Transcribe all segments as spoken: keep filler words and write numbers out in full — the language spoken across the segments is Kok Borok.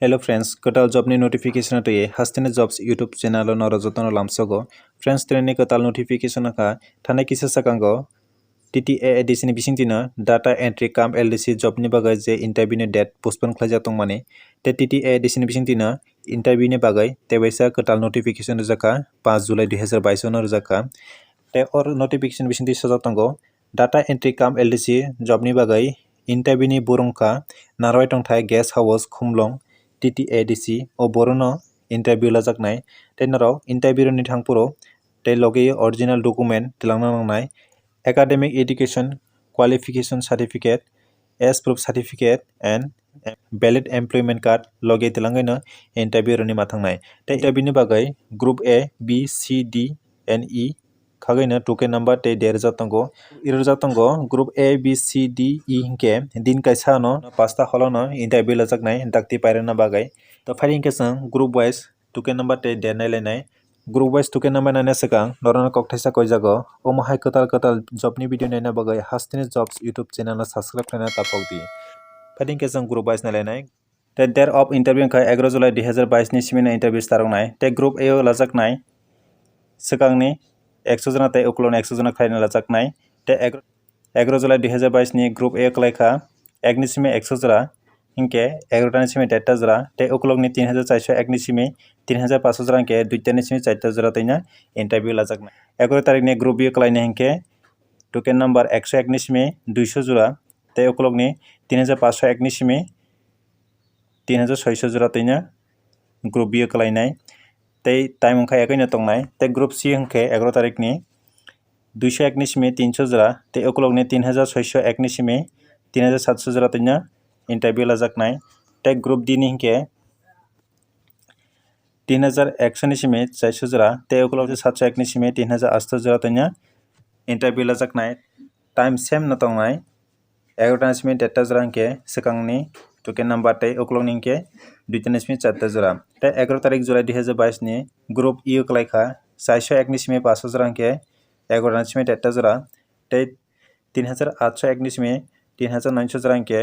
Hello friends, kwtal job ni notification twi hasteni jobs YouTube channel o norok jotono lamsogo. Friends, tini ni kwtal notification kha thani kisa sakango T T A A D C ni bisingtwi no data entry cum L D C job ni bagwi je interview ni date postpone khlaijak tongmani. Tei T T A A D C ni bisingtwi no interview ni bagwi tebaisa kwtal notification rijak kha paanch July dui hazar bais o no rijak kha. Tei o notification bisingtwi sajak tongo, data entry cum L D C job ni bagwi interview ni burung kha narwai tongthai guest house Khumlong T T A D C o borok no interview lajaknai. Tei norok interview ni thangphuru tei logi original document twlangna nangnai, academic education qualification certificate, age proof certificate and valid employment card logi twlangwi no interview rwni ma thangnai. Tei interview ni bagwi group A, B, C, D and E khagwi no token number tei date rijak tongo. Rijak tongo group A, B, C, D, E hinkhe din kaisa no pasta holo no interview lajaknai dakti pairwna bagwi. To phai hinkhe chwng group wise token number tei date nailainai. Group wise token number naina swkang norokno kok thaisa koijago. Omo hai kwtal kwtal job ni video naina bagwi hasteni jobs YouTube channel no subscribe khlaina tapok di. Phai hinkhe chwng group wise nailainai. Tei date of interview wngkha egaroh July dui hazar bais ni simi no interview staroknai. Tei group A o lajaknai swkangni ekso jona tei ukulokni ekso jona khlaina lajaknai. Tei egaroh July dui hazar bais ni group A kwlai kha ekni simi ekso jora, hinkhe egaroh ta ni simi derta jora, tei ukulokni tin hazar charso ek ni simi tin hazar paanso jora, hinkhe duita ni simi charta jora twi no interview lajaknai. Egaroh tarikni group B kwlainai hinkhe token number ekso ek ni simi duiso jora, tei ukulokni tin hazar paanso ek ni simi tin hazar soiso jora twi no group B o kwlainai. Tei time wngkha ekoi no tongnai. Tei group C hinkhe egaroh tarikni duiso ek ni simi tinso jora, tei ukulokni tin hazar soiso ek ni simi tin hazar satso jora twi no interview lajaknai. Tei group D ni hinkhe tin hazar ekso ni simi charso jora, tei ukulok satso ek ni simi tin hazar atso jora twi no interview lajaknai. Time same no tongnai. Egaroh ta ni simi derta jora hinkhe swkangni token number tei ukulokni hinkhe duita ni simi charta jora. Tei egaroh tarik July dui hazar bais ni group E o kwlai kha charso ek ni simi paanso jora hinkhe egaroh ta ni simi derta jora. Tei tin hazar atso ek ni simi tin hazar noinso jora hinkhe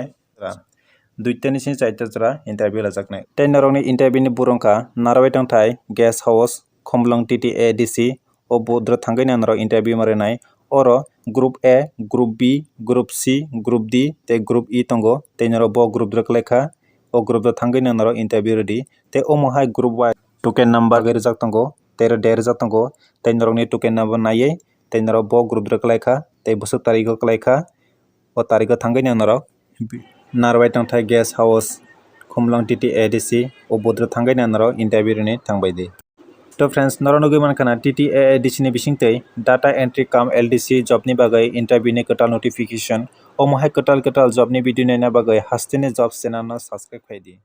duita ni simi charta jora interview lajaknai. Tei norokni interview ni burung kha narwai tongthai guest house Khumlong T T A D C o bodro thangwi no norok interview ma rwnai. Oro group A, group B, group C, group D tei group E tongo. Tei norok bo group dro kwlai kha, o group dro thangwi no norok interview rwdi. Tei omo hai group wise token number rijak tongo, tei oro date rijak tongo. Tei norokni token number naiwi tei norok bo group dro kwlai kha, tei bwswk tarikgo kwlai kha, o tarikgo thangwi no norok narwai tongthai guest house Khumlong T T A D C o bodro thangwi no norok interview rwni thangbai di. To friends, norok nugwi mankha na T T A A D C ni bisingtwi data entry cum L D C job ni bagwi interview ni kwtal notification. Omo hai kwtal kwtal job ni video naina bagwi hasteni jobs channel no subscribe khai di.